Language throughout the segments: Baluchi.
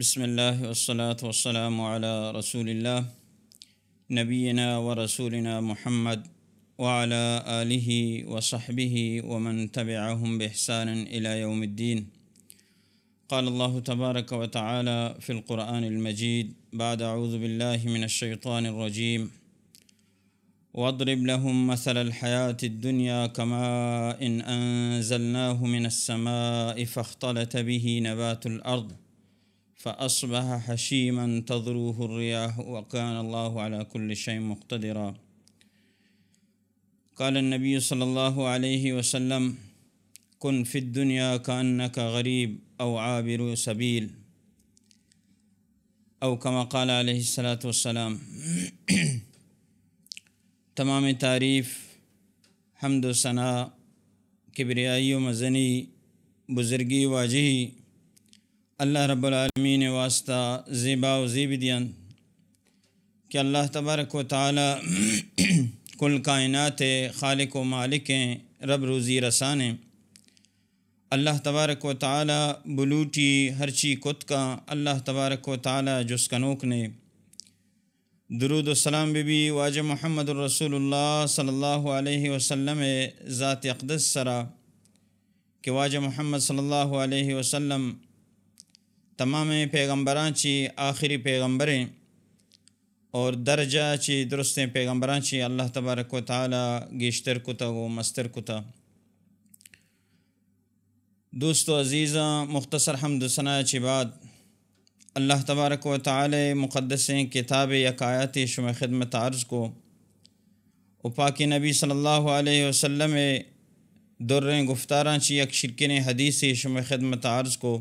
بسم الله والصلاة والسلام على رسول الله نبينا ورسولنا محمد وعلى آله وصحبه ومن تبعهم بإحسان إلى يوم الدين. قال الله تبارك وتعالى في القرآن المجيد بعد أعوذ بالله من الشيطان الرجيم: واضرب لهم مثل الحياة الدنيا كماء أنزلناه من السماء فاختلط به نبات الأرض فأصبح هشيما تذروه الرياح وكان الله على كل شيء مقتدرا. قال النبي صلى الله عليه وسلم: كن في الدنيا كأنك غريب أو عابر سبيل، أو كما قال عليه الصلاة والسلام. تمام تعریف، حمد و ثنا، کبریائی و مزنی، بزرگی واجہی اللہ رب العالمین واسطہ زیبا و زیب دیان کہ اللہ تبارک و تعالی کل کائنات خالق و مالک ہیں، رب روزی رسان ہیں۔ اللہ تبارک و تعالی بلوٹی ہرچی کت کا، اللہ تبارک و تعالی جس کنوک نے۔ درود و سلام بہ بی واجہ محمد رسول اللہ صلی اللہ علیہ وسلم ذات اقدس سرا کہ واجہ محمد صلی اللہ علیہ وسلم تمام پیغمبران چی آخری پیغمبریں اور درجہ چی درستیں پیغمبران چی اللہ تبارک و تعالی گیشتر کتا و مستر کتا۔ دوست و عزیزاں، مختصر حمد و ثنا چی بعد اللہ تبارک و تعالی مقدسیں کتاب یک آیاتے شمئے خدمت عرض کو و پاک نبی صلی اللہ علیہ وسلم دریں گفتاراں چی یک شرکنیں حدیثے شمئے خدمت عرض کو۔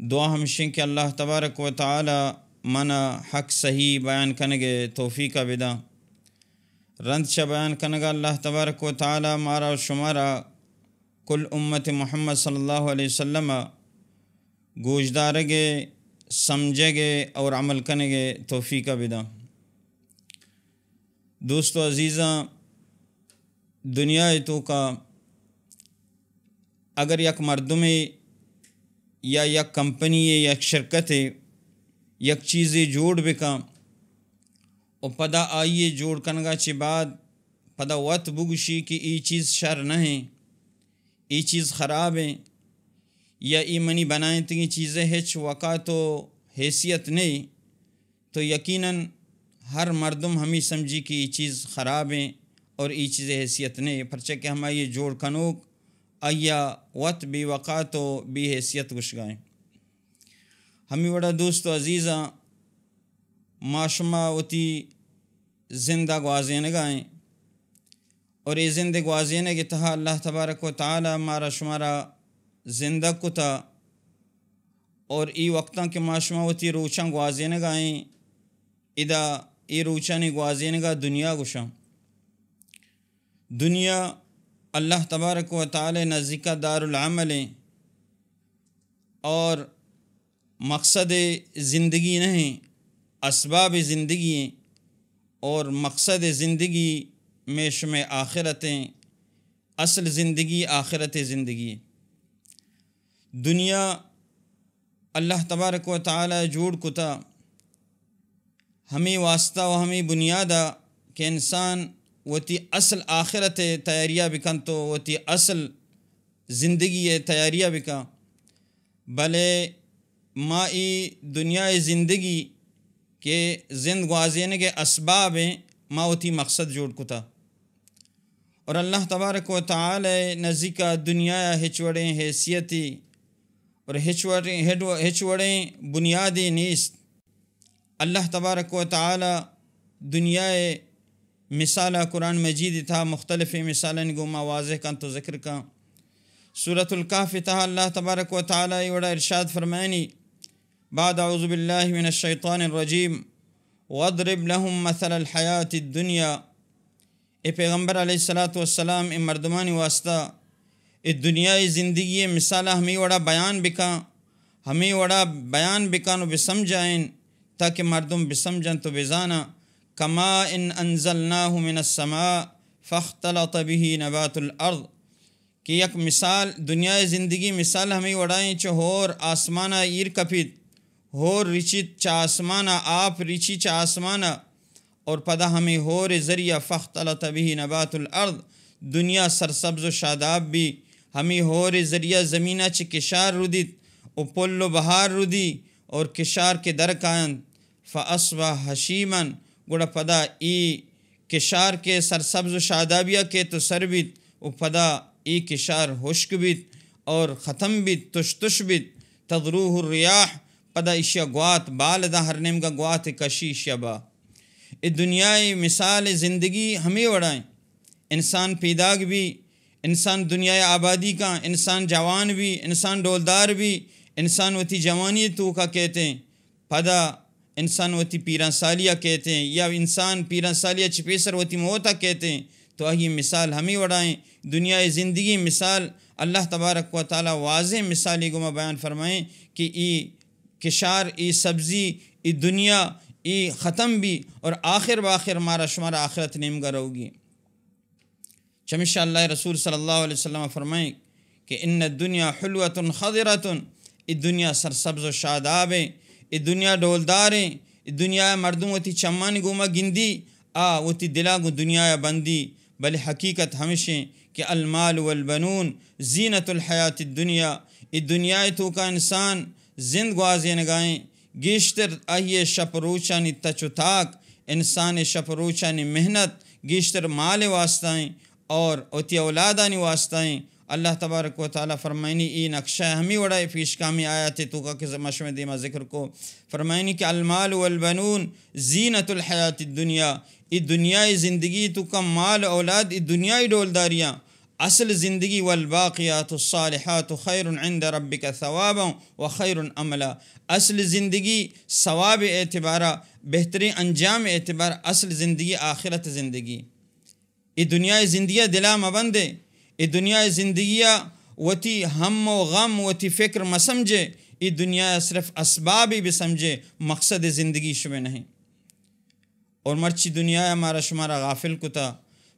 دعا ہمشیں کہ اللہ تبارک و تعالی منا حق صحیح بیان کنگے توفیقہ بداں۔ رند چہ بیان کنگا اللہ تبارک و تعالی مارا و شمارا کل امت محمد صلی اللہ علیہ وسلم گوشدارگے، سمجھگے اور عمل کنگے توفیقہ بداں۔ دوست و عزیزاں، دنیا توکا اگر یک مردمے یا یک کمپنی یک شرکتے یک چیزے جوڑ بکاں و پدا آئیے جوڑ کنگا چہ بعد پدا وت بگوشی کہ ای چیز شر نہ ہیں، ای چیز خراب ہیں، یا ای منی بنائینتگیں چیزے ہچ وقت و حیثیت نہیں، تو یقیناً ہر مردم ہمیں سمجھی کہ ای چیز خراب ہیں اور ای چیز حیثیت نہیں، پرچہ کہ ہمائی جوڑ کنوک آیا وت بے وقت و بے حیثیت گشگائیں۔ ہمیں وڑا دوست و عزیزاں، ما شما وتی زندہ گوازینگائیں اور اے زند گوازینگ تہا اللہ تبارک و تعالی مارا شمارا زندگ کتا اور ای وقتاں کہ ما شما وتی روچاں گوازینگائیں، ادا اے روچانی گوازینگا دنیا گوشاں۔ دنیا اللہ تبارک و تعالی نزدیکا دار العمل ہیں اور مقصد زندگی نہیں، اسباب زندگی ہیں اور مقصد زندگی میں شمع آخرت ہیں، اصل زندگی آخرت زندگی ہیں۔ دنیا اللہ تبارک و تعالی جوڑ کتا ہمیں واسطہ و ہمیں بنیادا کہ انسان وتی اصل آخرت تیاریا بکن تو وتی اصل زندگی تیاریا بکن، بلے ما ای دنیا زندگی کہ زند گوازینگ اسباب ہیں، ما وتی مقصد جوڑ کتا۔ اور اللہ تبارک و تعالی نزدیکا دنیا ہچ وڑیں حیثیتی اور ہچ وڑیں، ہچ وڑیں بنیادی نیست۔ اللہ تبارک و تعالی دنیا مثالا قرآن مجید تہا مختلف مثالانی گوما واضح کن تو ذکر کن۔ سورۃ الکہف تہا اللہ تبارک و تعالی وڑا ارشاد فرمائنی، بعد اعوذ باللہ من الشیطان الرجیم، واضرب لهم مثل الحیات الدنیا۔ اے پیغمبر علیہ الصلوۃ والسلام، اے مردمانی واسطہ اے دنیای زندگی مثال ہمیں وڑا بیان بکن، ہمیں وڑا بیان بکن و بسمجھائیں، تاکہ مردم بسمجھن تو بزانا۔ کماء انزلناه من السماء فاختلط به نبات الارض۔ کہ یک مثال، دنیای زندگی مثال ہمیں وڑائیں چہ ہور آسمانا ایر کپیت ہور رچیت چہ آسمان ءَ، آپ رچی چہ آسمان ءَ، اور پدا ہمے ہور ءِ ذریعہ فاختلط به نبات الارض، دنیا سرسبز و شاداب بی، ہمے ہور ءِ ذریعہ زمین ءَ چہ کشار ردیت و پل و بہار ردی اور کشار کہ در کاینت، فاصبح هشیما، گڑا پدا اے کشار کہ سرسبز و شادابی ءَ کیت و سر بیت و پدا اے کشار ہشک بیت اور ختم بیت، تش تش بیت، تذروه الریاح، پدا ایشی ءَ گوات بال داں، ہر نیمگ ءَ گوات کشی ایشی ءَ با۔ اے دنیا ءِ مثال زندگی ہمے وڑا ایں۔ انسان پیداگ بی، انسان دنیا ءَ آبادی کاں، انسان جوان بی، انسان ڈولدار بی، انسان وتی جوانی ءِ توکا کیتیں، پدا انسان وتی پیران سالی ءَ کیتیں، یا انسان پیران سالی ءَ چہ پیسر وتی موت ءَ کیتیں، تو آئی مثال ہمے وڑا ایں۔ دنیا ءِ زندگی مثال اللہ تبارک و تعالی واضح مثالی گوما بیان فرمائیں کہ اے کشار، اے سبزی، اے دنیا، اے ختم بی اور آخر باخر مارا شمارا آخرت نیمگا روگی۔ چمیشا اللہ رسول صلی اللہ علیہ وسلم فرمائیں کہ ان الدنیا حلوۃ خضرۃ، اے دنیا سرسبز و شاداب ایں، اے دنیا ڈولدار ایں، اے دنیا مردم وتی چمانی گوما گندی، آ وتی دلا گوں دنیا بندی، بلے حقیقت ہمشیں کہ المال والبنون زینت الحیات الدنیا، اے دنیا توکا انسان زند گوازینگائیں، گیشتر آئی ءِ شپ روچانی تچ و تاک، انسان ءِ شپ روچانی محنت گیشتر مال ءِ واسطہ ایں اور وتی اولادانی واسطہ ایں۔ اللہ تبارک و تعالی فرمائنی، اے نقشہ ہمے وڑا پیشکامی آیات توکا کہ ما شمے دیما ذکر کو، فرمائنی کہ المال والبنون زینت الحیات الدنیا، اے دنیا ءِ زندگی توکا مال اولاد، اے دنیا ءِ ڈولداریاں، اصل زندگی، والباقیات الصالحات خیر عند ربک ثوابا و خیر املا، اصل زندگی ثواب اعتبارا، بہترین انجام اعتبار، اصل زندگی آخرت زندگی۔ اے دنیا زندگی دلا مبندے، اے دنیا زندگی وتی ہم و غم، وتی فکر مسمجھے، اے دنیا صرف اسبابی بسمجھے، مقصد زندگی شمے نہیں۔ اور مرچی دنیا ءَ مارا شمارا غافل کتا۔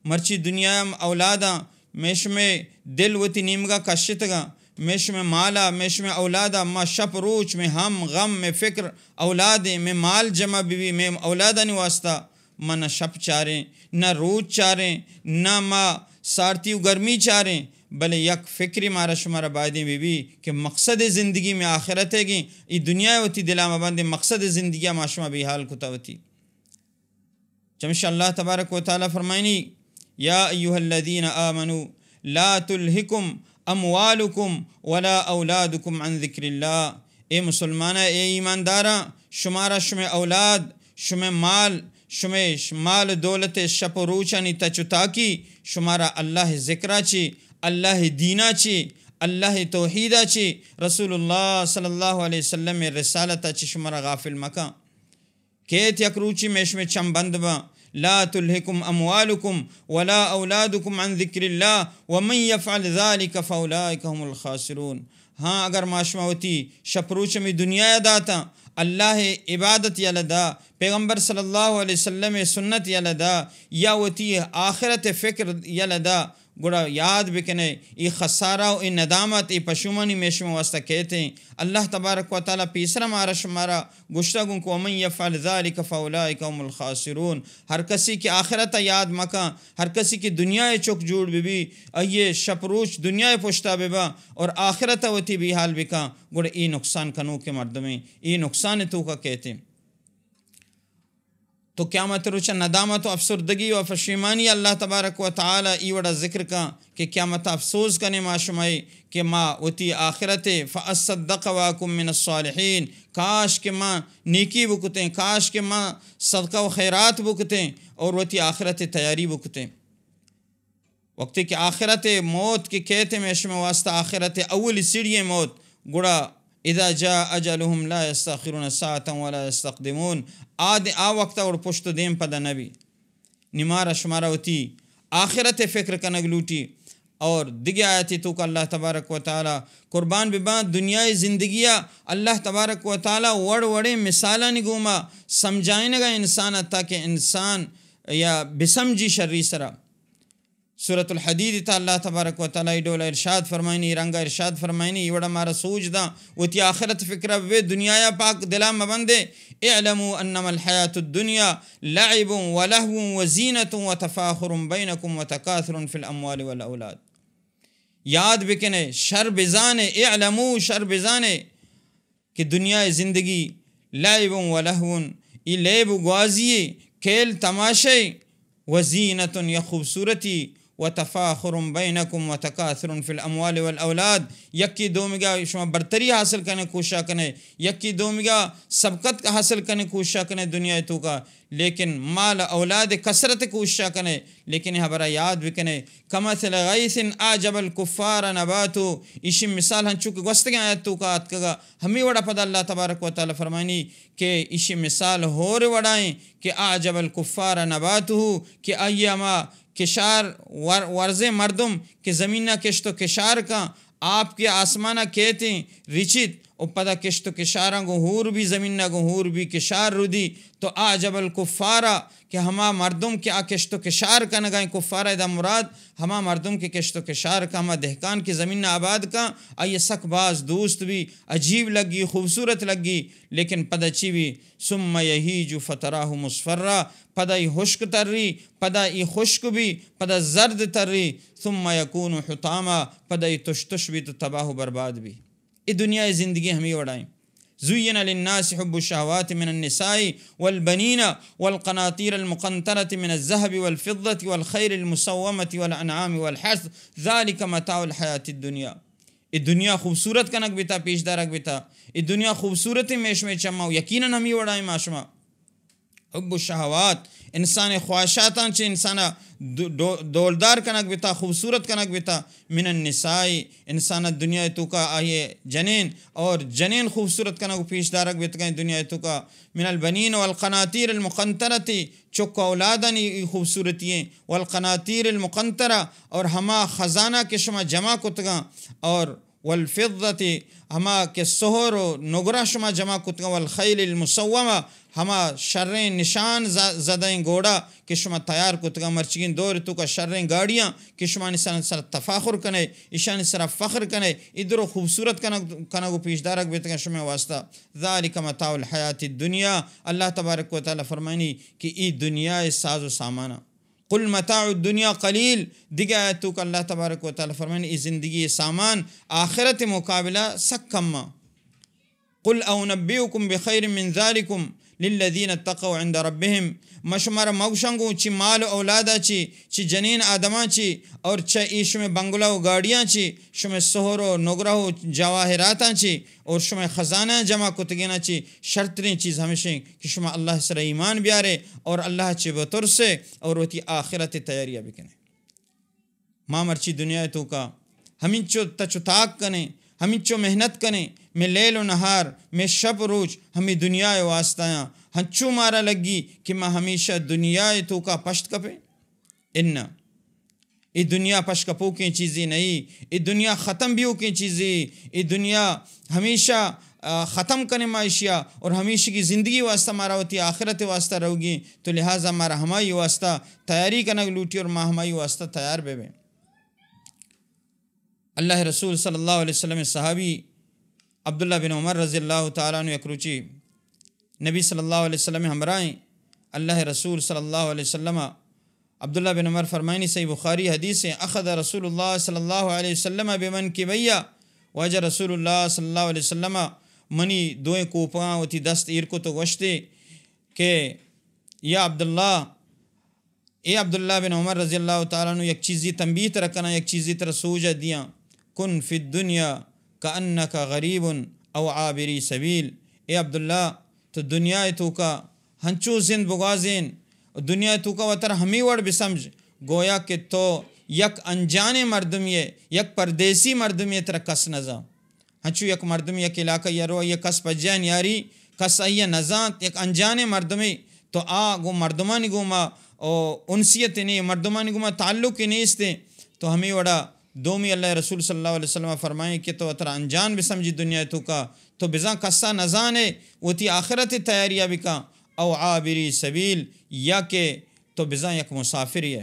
مرچی دنیا ءَ اولاداں مئے شمئے دل وتی نیمگا کشتگاں۔ مئے شمئے مالا، مئے شمئے اولادا ما شپ روچ مئے ہم غم، مئے فکر اولادیں، مئے مال جمع ببی، مئے اولادانی واسطہ ما نہ شپ چاریں، نہ روچ چاریں، نہ ما سارتی و گرمی چاریں، بلے یک فکری مارا شمارا بایدیں ببی کہ مقصد زندگی مئے آخرت ہے گی، ای دنیا وتی دلا مبندیں، مقصد زندگی ما شما بے حال کتا وتی۔ چمشا اللہ تبارک و تعالی فرمائنی، یا ایھا الذین آمنوا لا تلھکم اموالکم ولا اولادکم عن ذکر اللہ۔ اے مسلمانا، اے ایمانداراں، شمارا شمے اولاد، شمے مال، شمے ش-، مال دولت شپ و روچانی تچ و تاکی شمارا اللہ ذکرا چی، اللہ دینا چی، اللہ توحیدا چی، رسول اللہ صلی اللہ علیہ وسلم رسالتا چی شمارا غافل مکن۔ کیت یک روچی مئے شمئے چم بند باں۔ لا تلھکم اموالکم ولا اولادکم عن ذکر اللہ ومن یفعل ذلک فاولئک هم الخاسرون۔ ہاں، اگر ما شما وتی شپ روچ ہمے دنیا ءَ داتاں، اللہ ءِ عبادت یلہ دا، پیغمبر صلی اللہ علیہ وسلم ءِ سنت یلہ دا، یا وتی آخرت ءِ فکر یلہ دا، گڑا یاد بکنے، اے خسارہ و اے ندامت، اے پشومانی مئے شمئے واسطہ کیتیں۔ اللہ تبارک و تعالی پیسرا مارا شمارا گوشتگ اوں کہ ومن یفعل ذلک فاولئک هم الخاسرون۔ ہر کسی کہ آخرت ءَ یاد مکن، ہر کسی کہ دنیا ءِ چک جوڑ ببی، آئی ءِ شپ روچ دنیا ءِ پشتا ببا اور آخرت ءَ وتی بے حال بکن، گڑا اے نقصان کنوکیں مردمیں، اے نقصان ءِ توکا کیتیں۔ تو قیامت روچ ندامت و افسردگی و پشیمانی اللہ تبارک و تعالی ای وڑا ذکر کن کہ قیامت افسوز کنے ما شمائی کہ ما وتی آخرت، فاصدق واکن من الصالحین، کاش کہ ما نیکی بکتیں، کاش کہ ما صدقہ و خیرات بکتیں اور وتی آخرت تیاری بکتیں۔ وقتی کہ آخرت موت کہ کیت مئے شمئے واسطہ آخرت اولی سیڑھی موت، گڑا اذا جاء اجلهم لا يستأخرون ساعة ولا يستقدمون، آ د-، آ وقت اور پشت و دیم پدا نبی۔ نی مارا شمارا وتی آخرت فکر کنگ لوٹی۔ اور دگہ آیتی توکا اللہ تبارک و تعالی قربان بباں، دنیای زندگیا اللہ تبارک و تعالی وڑ وڑیں مثالانی گوما سمجھائینگا انسان ءَ تاکہ انسان یا بسمجھی شری سرا۔ سورۃ الحدید تہا اللہ تبارک و تعالی اے ڈولا ارشاد فرمائنی، رنگا ارشاد فرمائنی، اے وڑا مارا سوج داں، وتی آخرت فکرا بے، دنیایا پاک دلا مبندے۔ اعلموا انما الحیات الدنیا لعب ولهو وزینة وتفاخر بینکم وتکاثر فی الاموال والاولاد۔ یاد بکنے، شر بزانے، اعلموا، شر بزانے کہ دنیائے زندگی لعب و لهو، ای لیب و گوازی، کھیل تماشے، وزینة، یا خوبصورتی، وتفاخر بینکم وتکاثر فی الاموال والاولاد، یکی دومیگا شما برتری حاصل کنے کوشش کنے، یکی دومیگا سبقت حاصل کنے کوشش کنے دنیا توکا، لیکن مال اولاد کثرت کوشش کنے، لیکن ہبرا یاد بکنے، کمثل غیث اعجب الکفار نباته، ایشی مثال ہنچو کہ گوستگیں آیت توکا آتکگا، ہمے وڑا پدا اللہ تبارک و تعالی فرمائنی کہ ایشی مثال ہور وڑائیں کہ اعجب الکفار نباته، کہ آئی ہما کشار ور-، ورزیں مردم کہ زمینا کشت و کشار کن، آپ کہ آسمانا کیتیں رچیت و پدا کشت و کشاراں گوں ہور بی، زمینا گوں ہور بی، کشار رودی، تو اعجب الکفار، کہ ہما مردم کہ آ کشت و کشار کنگائیں، کفار ادا مراد ہما مردم کہ کشت و کشار کن، ہما دہکان کہ زمینا آباد کن، آئی سک باز دوست بی، عجیب لگی، خوبصورت لگی، لیکن پدا چی بی؟ ثم یهیج فتراه مصفرا، پدا ای ہشک تری، پدا ای خشک بی، پدا زرد تری، ثم یکون حطاما، پدا ای تش تش بی تو تباہ و برباد بی۔ ای دنیا زندگی ہمی وڑائیں۔ زین للناس حب الشهوات من النساء والبنین والقناطیر المقنطرة من الذهب والفضة والخيل المسومة والأنعام والحرث ذلك متاع الحياة الدنيا۔ ای دنیا خوبصورت کنگ بیتا، پیش دارگ بیتا۔ ای دنیا خوبصورت میش میں چما و یقیناً ہمی وڑائیں ما شما۔ حب الشهوات، انسان خواہشاتاں چہ انسان دو-، دو-، دولدار کنگ بیتا، خوبصورت کنگ بیتا، من النساء، انسان دنیا توکا آئی جنین اور جنین خوبصورت کنگ و پیش دارگ بیتگیں دنیا توکا، من البنین والقناطیر المقنطرة، چک اولادانی خوبصورتی ہیں، والقناطیر المقنطرة، اور ہما خزانہ کہ شما جمع کتگاں، اور والفضة، ہما کہ سہر و نگرہ شما جمع کتگاں، والخیل المسومہ، ہما شریں نشان ز-، زدیں گھوڑا کہ شما تیار کتگاں، مرچگیں دور توکا شریں گاڑیاں کہ شما نشان سر تفاخر کنے، ایشانی سرا فخر کنے، ادرو خوبصورت کنگ، کنگ و پیش دارگ بیتگاں شما واسطہ۔ ذلك متاع الحیات الدنیا، اللہ تبارک و تعالی فرمائنی کہ ای دنیا ساز و سامانا۔ قل متاع الدنیا قلیل، دگہ آیت توکا اللہ تبارک و تعالی فرمائنی ای زندگی سامان آخرت مقابلہ سک کما۔ قل انبئکم بخیر من ذلکم للذین اتقوا عند ربهم، ما شمارا مگوشاں گوں چی مال و اولادا چی، چی جنین آدماں چی، اور چہ ای شمے بنگلہ و گاڑیاں چی، شمے سہر و نگرہ و جواہراتاں چی، اور شمے خزانہ جمع کتگیناں چی، شرتریں چیز ہمیشیں کہ شما اللہ سر ایمان بیارے اور اللہ چی بترسے اور وتی آخرت تیاریا بکنے۔ ما مرچی دنیا توکا ہمینچو تچ و تاک کنیں، ہمینچو محنت کنیں، میں لیل و نہار، میں شپ و روچ ہمیں دنیا واسطہ آں۔ ہنچو مارا لگی کہ ما ہمیشہ دنیا توکا پشت کپیں۔ انا، اے دنیا پشت کپوکیں چیزے نئی، اے دنیا ختم بیوکیں چیزے، اے دنیا ہمیشہ، آ، ختم کنے ما ایشیا اور ہمیشگی زندگی واسطہ مارا وتی آخرت واسطہ روگی، تو لہذا مارا ہمائی واسطہ تیاری کنگ لوٹی اور ما ہمائی واسطہ تیار بے بیں۔ اللہ رسول صلی اللہ علیہ وسلم صحابی عبداللہ بن عمر رضی اللہ تعالی عنہ یک روچی نبی صلی اللہ علیہ وسلم ہمراہیں۔ اللہ رسول صلی اللہ علیہ وسلم، عبداللہ بن عمر فرمائنی، صحیح بخاری حدیث ہیں، اخذ رسول اللہ صلی اللہ علیہ وسلم بمنکبی، واجہ رسول اللہ صلی اللہ علیہ وسلم منی دوئیں کوپگاں وتی دست ایر کت و گوشتے کہ یا عبداللہ، اے عبداللہ بن عمر رضی اللہ تعالی عنہ، یک چیزی تنبیہ ترا کناں، یک چیزی ترا سوج دیاں۔ کن فی الدنیا کأنک غریب او عابری سبیل۔ اے عبداللہ، تو دنیا توکا ہنچو زند بگوازین، دنیا توکا وترا ہمے وڑ بسمجھ، گویا کہ تو یک انجانیں مردمے ئے، یک پردیسی مردمے ئے، ترا کس نزاں۔ ہنچو یک مردم یک علاقہ یا رو، آئی کس پجا نیاری، کس آئی نزانت، یک انجانیں مردمے، تو آ گوں مردمانی گوما او انسیت نے، مردمانی گوما تعلق نیست۔ تو ہمے وڑا دومی اللہ رسول صلی اللہ علیہ وسلم فرمائیں کہ تو وترا انجان بسمجھی دنیا توکا، تو بزاں کسا نزانے، وتی آخرت تیاریا بکاں، او عابری سبیل، یا کہ تو بزاں یک مسافرے ئے۔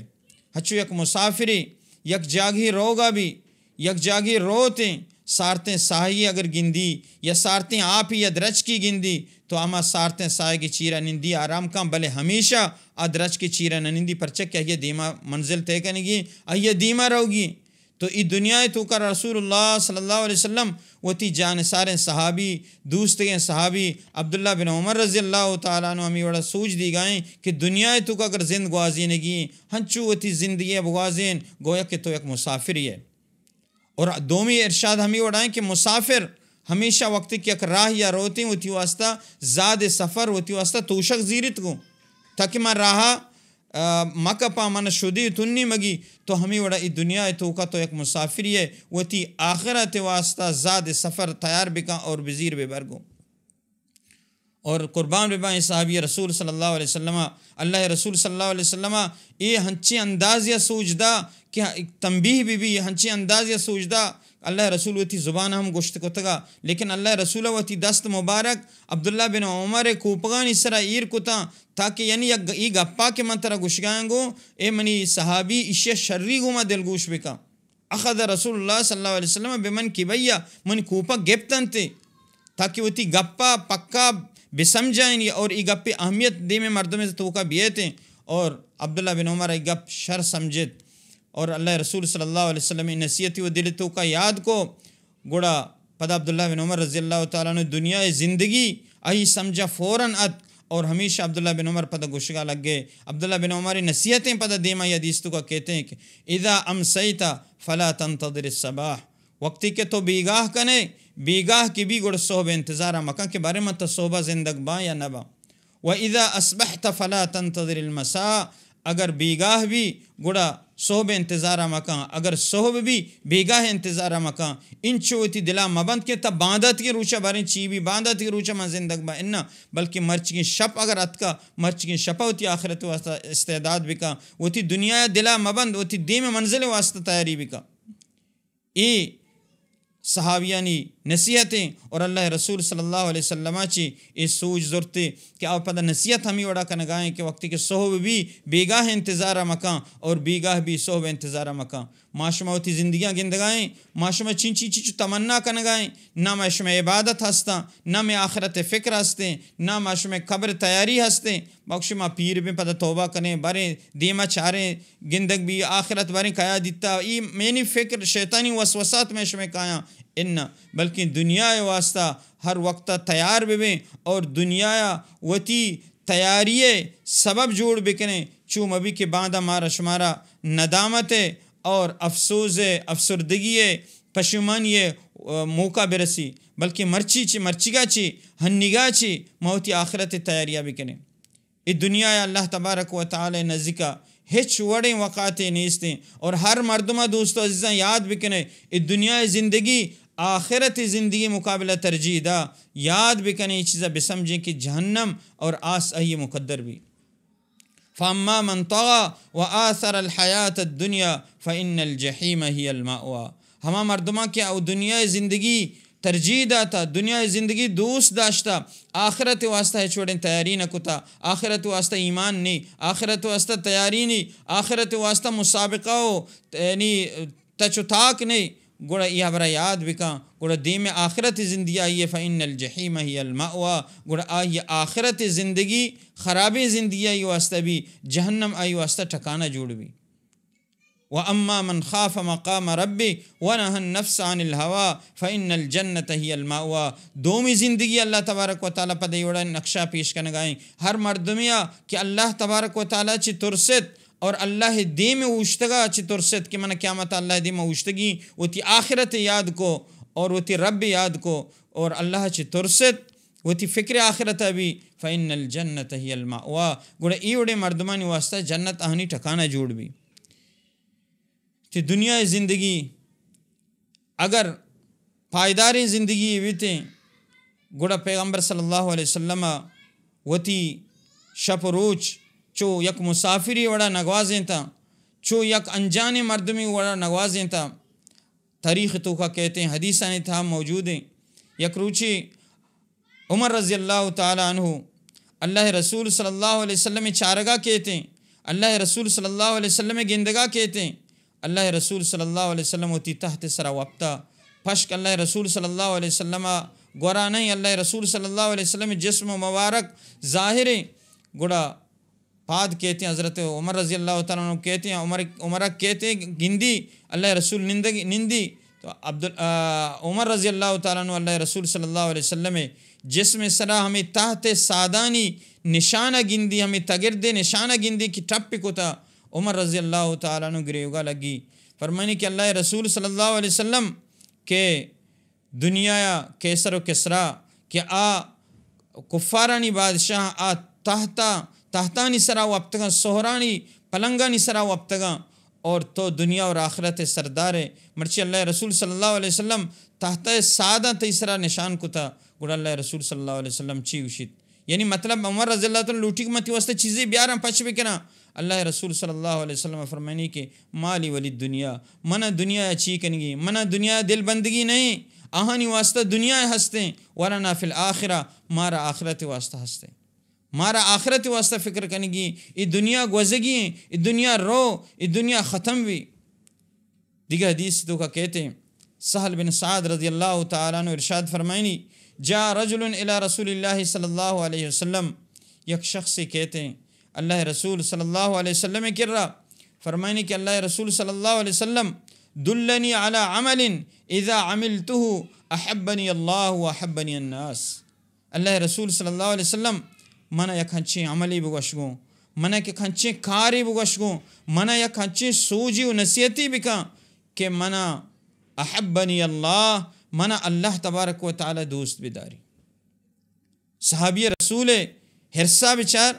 ہچو یک مسافرے یک جاگہے روگا بی، یک جاگہے روتیں، سارتیں ساہی اگر گندی یا سارتیں آپی یا درچکی گندی، تو ہما سارتیں ساہگے چیرا نندی آرام کن، بلے ہمیشہ آ درچکے چیرا نہ نندی، پرچہ کہ آئی دیما منزل طے کنگی، آئی دیما روگی۔ تو ای دنیا توکا رسول اللہ صلی اللہ علیہ وسلم وتی جانثاریں صحابی، دوستگیں صحابی عبداللہ بن عمر رضی اللہ تعالی عنہ ہمی وڑا سوج دیگائیں کہ دنیا توکا اگر زند گوازینگی، ہنچو وتی زندگی بگوازین، گویا کہ تو یک مسافری ہے۔ اور دومی ارشاد ہمی وڑائیں کہ مسافر ہمیشہ وقتی کہ یک راہ یا روتیں وتی واسطہ زاد سفر، وتی واسطہ توشک زیرت گو، تاکہ من راہ آ، مکپاں، من شدی تنی مگی۔ تو ہمی وڑا ای دنیا توکا تو یک مسافری ہے، وتی آخرت واسطہ زاد سفر تیار بکن اور بزیر بے برگو۔ اور قربان بباں اے صحابی رسول صلی اللہ علیہ وسلم، اللہ رسول صلی اللہ علیہ وسلم اے ہنچیں اندازیا سوج دا کہ تنبیہ بی بی، ہنچیں اندازیا سوج دا، اللہ رسول وتی زبان ہم گوشت کتگا، لیکن اللہ رسول وتی دست مبارک عبداللہ بن عمر کوپگانی سرا ایر کتاں، تاکہ یعنی یک گ-، ای گپا کہ من ترا گوشگایاں گو، اے منی صحابی، ایشی شری گو ما دلگوش بکا۔ اخذ رسول اللہ صلی اللہ علیہ وسلم بمنکبیہ، من کوپگ گپتنتے، تاکہ وتی گپا پکا بسمجھائیں اور ای گپی اہمیت دیم مردم توکا بیتیں۔ اور عبداللہ بن عمر ای گپ شر سمجھت اور اللہ رسول صلی اللہ علیہ وسلم ای نصیحتی و دل توکا یاد کو۔ گڑا پدا عبداللہ بن عمر رضی اللہ تعالی عنہ دنیا زندگی آئی سمجھا فوراً ات، اور ہمیشہ عبداللہ بن عمر پدا گوشگا لگے۔ عبداللہ بن عمر نصیحتیں پدا دیما یا دیستو کا کہتے ہیں کہ اذا امسیت فلا تنتظر الصباح، وقتی کہ تو بیگاہ کنے، بیگاہ کی بھی گڑ صحب انتظارا مکن کہ بارے من تا صحبہ زندگ باں یا نہ باں۔ و اذا اصبحت فلا تنتظر المساء، اگر بیگاہ بی گڑا صحب انتظارا مکن، اگر صحب بی بیگاہ انتظارا مکن۔ انچو وتی دلا مبند کہ تا باندات کے روچا باریں چی بی، باندات کے روچا من زندگ با، انا، بلکہ مرچگیں شپ اگر اتکا، مرچگیں شپا وتی آخرت واسطہ استعداد بکن، وتی دنیا دلا مبند، وتی دیم منزل واسطہ تیاری بکن۔ اے صحابیانی نصیحتیں اور اللہ رسول صلی اللہ علیہ وسلم چی اے سوج زرتے کہ آ پدا نصیحت ہمی وڑا کنگائیں کہ وقتی کہ صحب بی بیگاہ انتظارا مکان اور بیگاہ بی صحب انتظارا مکان۔ ما شما وتی زندگیاں گندگائیں، ما شما چین چین چین چو تمنا کنگائیں، نہ ما شما عبادت ہستاں، نہ میں آخرت فکر ہستیں، نہ ما شما قبر تیاری ہستیں۔ بخش ما پیر بیں پدا توبہ کنیں، بریں دیما چاریں، گندگ بی آخرت باریں کیا دیتا، ای مینی فکر شیطانی وسوسات میں شمے کایاں ان، بلکن دنیا واسطہ ہر وقت تیار ببیں اور دنیا وتی تیاری سبب جوڑ بکنیں، چو مبی کہ باندا مارا شمارا ندامت اور افسوس، افسردگی، پشیمانی موقع برسی، بلکہ مرچی چی، مرچیگا چی، ہنیگا چی ما وتی آخرت تیاریا بکنیں۔ اے دنیا ء اللہ تبارک و تعالی نزیکا ہچ وڑیں وقاتے نیستیں۔ اور ہر مردمہ دوست و عزیزاں یاد بکنے، اے دنیا ء زندگی آخرت زندگی مقابلہ ترجیح دا۔ یاد بکنے، اے چیزا بسمجھیں کہ جہنم اور آس آئی مقدر بی۔ فاما من طغى وآثر الحياة الدنيا فإن الجحيم هي المأوى۔ ہما مردماں کہ او دنیا زندگی ترجیح داتا، دنیا زندگی دوست داشتا، آخرت واسطہ ہچ وڑیں تیاری نہ کتا، آخرت واسطہ ایمان نی، آخرت واسطہ تیاری نی، آخرت واسطہ مسابقہ و یعنی تچ و تاک نی، گڑا ای حبرہ یاد بکن، گڑا دیم آخرت زندگی آئی فإن الجحيم هي المأوى، گڑا آئی آخرت زندگی خرابیں زندگی آئی واسطہ بی، جہنم آئی واسطہ ٹھکانہ جوڑ بی۔ واما من خاف مقام ربه ونهى النفس عن الهوى فإن الجنة هي المأوى۔ دومی زندگی اللہ تبارک و تعالی پہ دے وڑا نقشہ پیش کنگائیں۔ ہر مردمیا کہ اللہ تبارک و تعالی چی ترست اور اللہ دیم اوشتگا چی ترست کہ من قیامت اللہ دیم اوشتگی، وتی آخرت یاد کو اور وتی رب یاد کو اور اللہ چی ترست، وتی فکر آخرت بی، فإن الجنة هي المأوى۔ گڑا ای وڑے مردمانی واسطہ جنت آہنی ٹھکانہ جوڑ بی۔ تی دنیا زندگی اگر پائیداریں زندگی بیتیں، گڑا پیغمبر صلی اللہ علیہ وسلم وتی شپ و روچ چو یک مسافری وڑا نگوازینتا، چو یک انجانیں مردمی وڑا نگوازینتا۔ تاریخ توکا کہتیں، حدیثانی تہا موجودیں۔ یک روچی عمر رضی اللہ تعالی عنہ اللہ رسول صلی اللہ علیہ وسلم چارگا کہتیں، اللہ رسول صلی اللہ علیہ وسلم گندگا کیتیں، اللہ رسول صلی اللہ علیہ وسلم وتی تحت سرا وپتا، پشک اللہ رسول صلی اللہ علیہ وسلم گورا نہیں، اللہ رسول صلی اللہ علیہ وسلم جسم مبارک ظاہر، گڑا پاد کیتیں، حضرت عمر رضی اللہ تعالیٰ عنہ کیتیں، عمر، عمر کیتیں گندی، اللہ رسول نندگ، نندی، تو عبد، آ، عمر رضی اللہ تعالیٰ عنہ اللہ رسول صلی اللہ علیہ وسلم جسم سرا ہمیں تحت سادانی نشانہ گندی، ہمیں تگردے نشانہ گندی کہ ٹپ کتا، عمر رضی اللہ تعالیٰ عنہ گریوگا لگی۔ فرمانی کہ اللہ رسول صلی اللہ علیہ وسلم کہ دنیا قیصر و کسریٰ کہ آ کفارانی بادشاہ، آ تحتا، تحتانی سرا وپتگاں، سہرانی پلنگانی سرا وپتگاں، اور تو دنیا اور آخرت سردار ہے۔ مرچی اللہ رسول صلی اللہ علیہ وسلم تحت ساداں تئی سرا نشان کتا، گڑا اللہ رسول صلی اللہ علیہ وسلم چی گوشیت؟ یعنی مطلب عمر رضی اللہ تعالیٰ لوٹی کہ من تئی واسطہ چیزے بیاراں پچ بکناں۔ اللہ رسول صلی اللہ علیہ وسلم فرمانی کہ ما لی ولی الدنیا، منا دنیا چی کنگی، منا دنیا دل بندگی نہیں، آہانی واسطہ دنیا ہستیں، ولنا فی الآخرہ، مارا آخرت واسطہ ہستیں، مارا آخرت واسطہ فکر کنگی، ای دنیا گوزگی ہیں، ای دنیا رو، ای دنیا ختم بھی۔ دیگہ حدیث توکا کہتے ہیں، سہل بن سعد رضی اللہ تعالیٰ عنہ ارشاد فرمائنی، جاء رجل الی رسول اللہ صلی اللہ علیہ وسلم، یک شخص کہتے ہیں اللہ رسول صلی اللہ علیہ وسلم کرا، فرمائنی کہ اللہ رسول صلی اللہ علیہ وسلم، دلنی علی عمل اذا عملته احبنی اللہ واحبنی الناس۔ اللہ رسول صلی اللہ علیہ وسلم، منا یک ہنچیں عملی بگوش گوں، منا یک ہنچیں کاری بگوش گوں، منا یک ہنچیں سوجی و نصیحتی بکن کہ منا احبنی اللہ، منا اللہ تبارک و تعالی دوست بداری۔ صحابی رسول حرصا بچار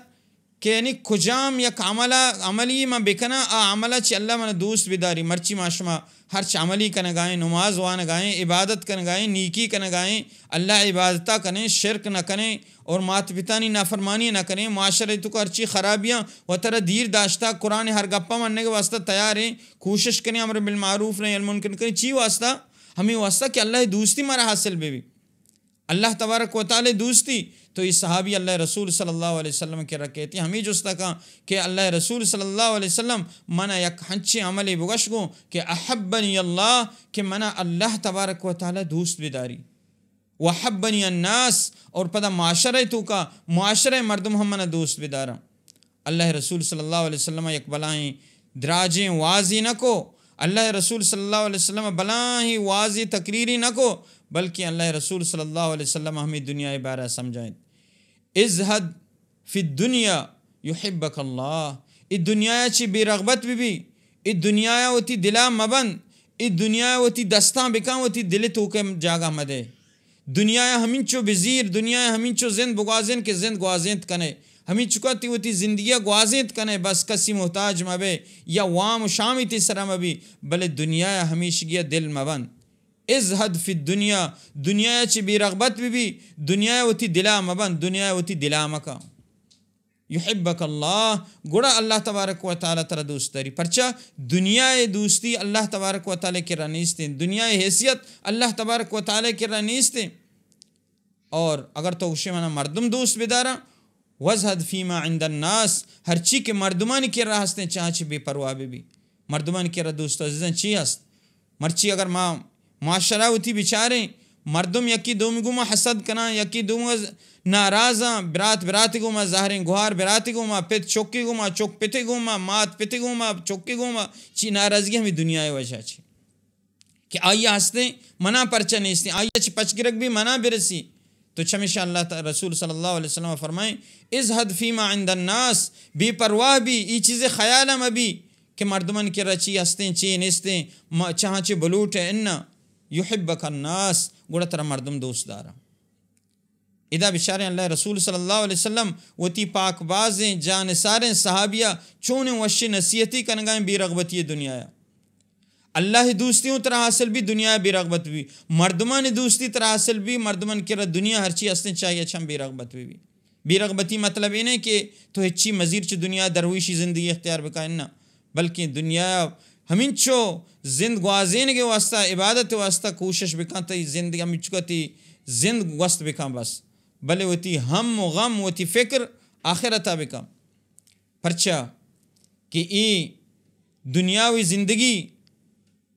کہ یعنی کجام یک عملا، عملی من بکناں، آ عملا چہ اللہ من دوست بداری۔ مرچی ما شما ہرچ عملی کنگائیں، نماز وانگائیں، عبادت کنگائیں، نیکی کنگائیں، اللہ عبادتا کنیں، شرک نہ کنیں اور مات پتانی نافرمانی نہ کنیں، معاشرے توکا ہرچی خرابیاں وترا دیر داشتا، قرآن ہر گپا منگ واسطہ تیاریں، کوشش کنیں امر بالمعروف نہی عن المنکر کنیں، چی واسطہ؟ ہمیں واسطہ کہ اللہ دوستی مارا حاصل بہ بی۔ اللہ تبارک و تعالی دوستی۔ تو اے صحابی اللہ رسول صلی اللہ علیہ وسلم کرا کہتی، ہمیں جستا کاں کہ اللہ رسول صلی اللہ علیہ وسلم، منا یک ہنچیں عملے بگوش گوں کہ احبنی اللہ، کہ منا اللہ تبارک و تعالی دوست بداری، واحبنی الناس، اور پدا معاشرہ توکا معاشرہ مردم ہم منا دوست بداراں۔ اللہ رسول صلی اللہ علیہ وسلم یک بلاہیں دراجیں وازی نہ کو، اللہ رسول صلی اللہ علیہ وسلم بلاہیں وازی تقریری نہ کو، بلکہ اللہ رسول صلی اللہ علیہ وسلم ہمیں دنیا بارہ سمجھائیں، ازہد فی الدنیا یحبک اللہ، اے دنیا چی بے رغبت بہ بی، اے دنیا وتی دلا مبند، اے دنیا وتی دستاں بکن، وتی دل توکے جاگہ مدے۔ دنیا ء ہمینچو بزیر، دنیا ء ہمینچو زند بگوازین کہ زند گوازینت کنے۔ ہمینچکا تی وتی زندگی ء گوازینت کنے، بس کسی محتاج مبے یا وام و شامی تی سرا مبی، بلے دنیا ء ہمیشگی ء دل مبند۔ ازہد فی الدنیا، دنیا ء چہ بے رغبت بہ بی، دنیا ء وتی دلا مبند، دنیا ء وتی دلا مکن۔ یحبک اللہ، گڑا اللہ تبارک و تعالی ترا دوست داری۔ پرچا؟ دنیا ء دوستی اللہ تبارک و تعالی کرا نیستیں، دنیا ء حیثیت اللہ تبارک و تعالی کرا نیستیں۔ اور اگر تو گوشے منا مردم دوست بداراں، وزہد فیما عند الناس، ہرچی کہ مردمانی کرا ہستیں چاہاں چہ بے پرواہ بہ بی۔ مردمانی کرا دوست و عزیزاں چی ہست؟ مرچی اگر ما معاشرہ وتی بچاریں، مردم یکی دومی گوما حسد کناں، یکی دومی ناراضاں، برات براتی گوما، زہریں گوہار براتی گوما، پت چکی گوما، چک پتی گوما، مات پتی گوما، چکی گوما، چی ناراضگی ہمیں دنیا وجہ چی کہ آئی ہستیں منا پرچہ نیستیں، آئی چی پچگرگ بھی منا برسی۔ تو چمیشا اللہ تعالی رسول صلی اللہ علیہ وسلم فرمائیں، ازہد فیما عند الناس، بے پرواہ بی، ای چیز خیال مبی کہ مردمن کرا چی ہستیں، چی نیستیں، ما چاہاں چی بلوٹ ہے، انا یحبک الناس، گڑا ترا مردم دوست دارا۔ ادا بچاریں اللہ رسول صلی اللہ علیہ وسلم وتی پاک بازیں جانثاریں صحابیہ چونیں وشی نصیحتی کنگائیں بے رغبتی دنیا۔ اللہ دوستی اوں ترا حاصل بی، دنیا بے رغبت بی۔ مردمان دوستی ترا حاصل بی، مردمان کرا دنیا ہرچی ہستیں چاہیے چم بے رغبت بی۔ بے رغبتی مطلب اے نہ کہ تو ہچی مزیر چہ دنیا درویشی زندگی اختیار بکا، نہ، بلکہ دنیا ہمینچو زند گوازینگے واسطہ، عبادت واسطہ کوشش بکن، تئی زندگی ہمینچکا تئی زند گوست بکن بس، بلے وتی ہم و غم، وتی فکر آخرتا بکن۔ پرچا؟ کہ اے دنیاوی زندگی،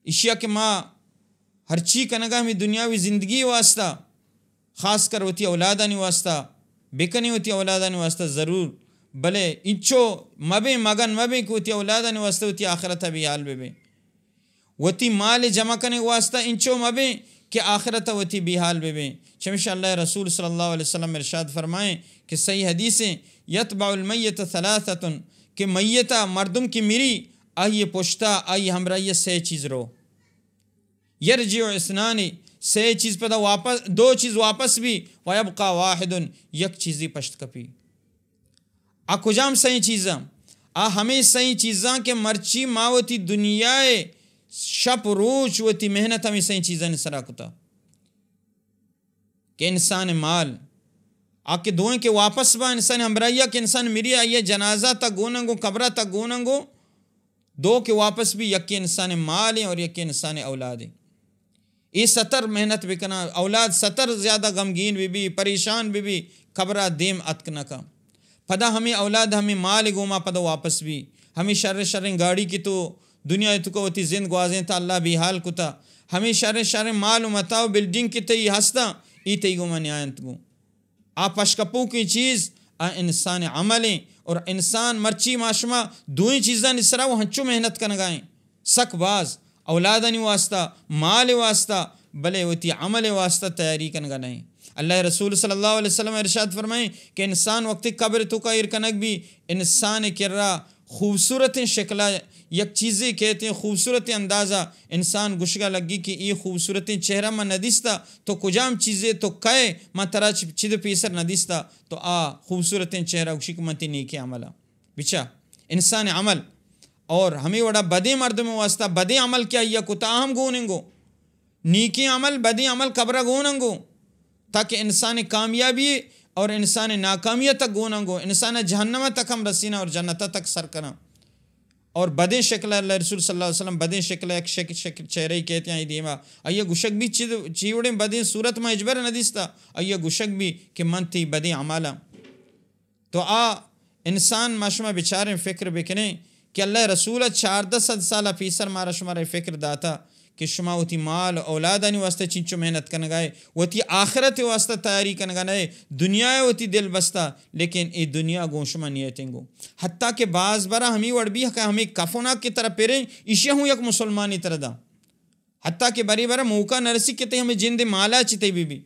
ایشیا کہ ما ہرچی کنگا ہمیں دنیاوی زندگی واسطہ، خاص کر وتی اولادانی واسطہ، بکنیں وتی اولادانی واسطہ ضرور، بلے انچو مبیں، مگن مبیں کہ وتی اولادانی واسطہ وتی آخرت بے حال ببیں۔ وتی مال جمع کنگ واسطہ انچو مبیں کہ آخرت وتی بے حال ببیں۔ چمیشا اللہ رسول صلی اللہ علیہ وسلم ارشاد فرمائیں کہ صحیح حدیثیں، یتبع المیت ثلاثۃ، کہ میتا مردم کہ مری، آئی پشتا، آئی ہمراہی سے چیز رو۔ یرجع اثنان، سے چیز پدا واپس، دو چیز واپس بی، ویبقی واحد، یک چیزی پشت کپی۔ آ کجام سئیں چیزاں؟ آ ہمے سئیں چیزاں کہ مرچی ما وتی دنیائے شپ روچ وتی محنت ہمے سئیں چیزانی سرا کتا۔ کہ انسان مال، آ کہ دوئیں کہ واپس با انسان ہمراہیا کہ انسان مری، آئی جنازہ تا گوننگو، قبرہ تا گوننگو، دو کہ واپس بی، یکی انسان مال ہیں اور یکی انسان اولاد ہیں۔ اے ستر محنت بکنا، اولاد ستر زیادہ غمگین بی بی، پریشان بی بی، قبرا دیم اتک نہ کن۔ پدا ہمیں اولاد ہمیں مال گوما پدا واپس بی۔ ہمیں شر شریں گاڑی کہ تو دنیا توکا وتی زند گوازینتا، اللہ بے حال کتا۔ ہمیں شر شریں مال و متاع و بلڈنگ کہ تئی ہستا، ای تئی گوما نیاینت گوں۔ آ پشکپوکیں چیز، آ انسان عملیں، اور انسان مرچی ما شما دوئیں چیزانی سرا و ہنچو محنت کنگائیں۔ سک باز اولادانی واسطہ، مال واسطہ، بلے وتی عمل واسطہ تیاری کنگا نہیں۔ اللہ رسول صلی اللہ علیہ وسلم ارشاد فرمائیں کہ انسان وقتی قبر توکا ایر کنگ بی، انسان کرا خوبصورتیں شکلا یک چیزے کہتے ہیں، خوبصورتیں اندازہ، انسان گشگا لگی کہ اے خوبصورتیں چہرہ من ندیستا، تو کجام چیزے، تو کئے، من ترا چ-، چد پیسر ندیستا، تو آ خوبصورتیں چہرہ گشی کہ من تی نیکیں عملا بچا، انسان عمل۔ اور ہمیں وڑا بدیں مردم واسطہ بدیں عمل کیا یا کتا ہم گوننگو، نیکیں عمل، بدیں عمل قبرا گوننگو، تاکہ انسان کامیابی اور انسان ناکامی تک گوننگو، انسان جہنم تک ہم رسینا اور جنت تک سر کرنا۔ اور بدیں شکل، اللہ رسول صلی اللہ علیہ وسلم بدیں شکل، یک شکل، شکل چہرہ ہی کہتے ہیں دیما، آئیے گشک بھی چی، چی وڑیں بدیں صورت ما اجبر ندیستا، آئیے گشک بھی کہ من تی بدیں عمالا۔ تو آ انسان، ما شما بچاریں، فکر بکنیں کہ اللہ رسول چاردہ سد سال پیسر مارا شمارا فکر داتا کہ شما وتی مال اولادانی واسطہ چنچو محنت کنگائے، وتی آخرت واسطہ تیاری کنگا نئے، دنیا وتی دل بستا، لیکن اے دنیا گوں شما نیتیں گو۔ حتیٰ کہ باز برا ہمیں وڑ بھی کہ ہمیں کفنا کی طرح پریں، ایشی ہوں یک مسلمانی طرح دا۔ حتیٰ کہ بری برا موقع نرسی کہ تے ہمیں جند مالا چتے بھی بھی۔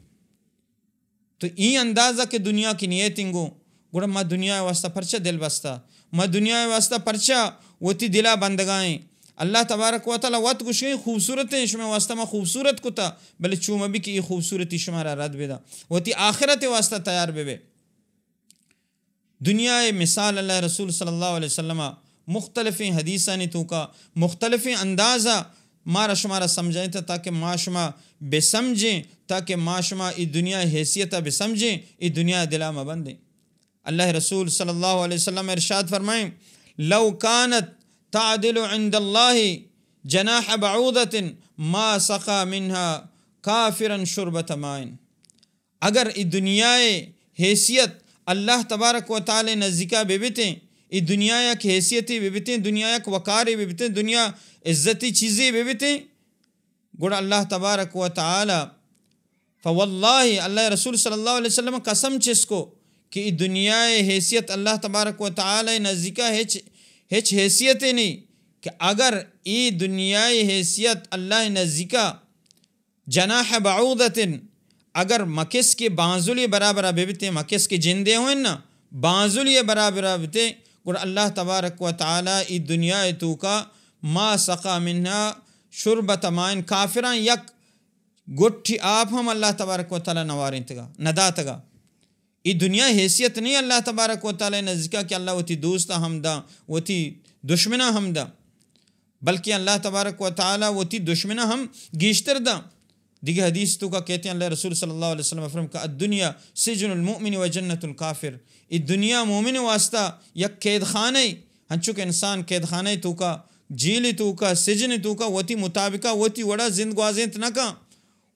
تو اے اندازہ کہ دنیا کی نیت انگو، گڑا ما دنیا واسطہ پرچہ دل بستا؟ ما دنیا واسطہ پرچہ وتی دلا بندگائیں؟ اللہ تبارک و تعالی وت گوشیں، خوبصورتیں، شما واسطہ ما خوبصورت کتا، بلے چو مبی کہ اے خوبصورتی شما را رد بدا۔ وتی آخرت واسطہ تیار ببے۔ دنیا ء مثال اللہ رسول صلی اللہ علیہ وسلم ء مختلفیں حدیثانی توکا مختلفیں اندازا مارا شمارا سمجھائینتا، تاکہ ما شما بسمجھیں، تاکہ ما شما ای دنیا ء حیثیت ء بسمجھیں، ای دنیا ء دلا مبندیں۔ اللہ رسول صلی اللہ علیہ وسلم ارشاد فرمائیں، لو كانت تعدل عند الله جناح بعوضة ما سقى منها كافرا شربة ماء۔ اگر ای دنیا ء حیثیت اللہ تبارک و تعالی نزدیکا ببتیں، ای دنیا یک حیثیتے ببتیں، دنیا یک وقارے ببتیں، دنیا عزتی چیزے ببتیں، گڑا اللہ تبارک و تعالی، فواللہ، اللہ رسول صلی اللہ علیہ وسلم قسم چست کو کہ ای دنیا ء حیثیت اللہ تبارک و تعالی نزدیکا ہچ، ہچ حیثیتے نہیں کہ اگر ای دنیا ء حیثیت اللہ نزدیکا جناح بعوضة، اگر مکسکے بانزلی برابرا ببتیں، مکسکے جندے ہوں نا، بانزلی برابرا ببتیں، گڑا اللہ تبارک و تعالی ای دنیا توکا ما سقى منها شربة ماء، کافران یک گٹی آپ ہم اللہ تبارک و تعالی نوارینتگا، نداتگا۔ ای دنیا حیثیت نہیں اللہ تبارک و تعالی نزدیکا کہ اللہ وتی دوست ہم دا، وتی دشمنا ہم دا، بلکہ اللہ تبارک و تعالی وتی دشمنا ہم گیشتر دا۔ دیگہ حدیث توکا کہتے ہیں، اللہ رسول صلی اللہ علیہ وسلم فرمائے کہ الدنيا سجن المؤمن وجنة الكافر۔ ای دنیا مومن واسطہ یک قید خانہ، ہنچو کہ انسان قید خانہ توکا، جیل توکا، سجن توکا وتی مطابقہ وتی وڑا زند گوازینت نہ کن۔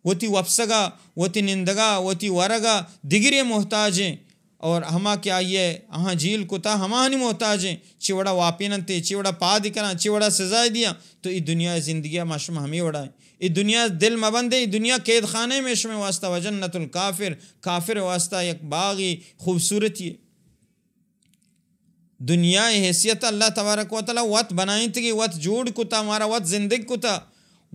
وتی وپسگا، وتی نندگا، وتی ورگا دگرے محتاجیں۔ اور ہما کہ آئی ءَ آہاں جیل کتا، ہماہانی محتاج ایں، چی وڑا واپیننتے، چی وڑا پاد کناں، چی وڑا سزا دیاں۔ تو ای دنیا زندگی ما شما ہمے وڑا ایں۔ ای دنیا دل مبندے، ای دنیا قید خانہ میں شما واسطہ، وجنت الکافر، کافر واسطہ یک باغی خوبصورتی۔ دنیا حیثیت اللہ تبارک و تعالی وت بنائینتگی، وت جوڑ کتا، مارا وت زندگ کتا۔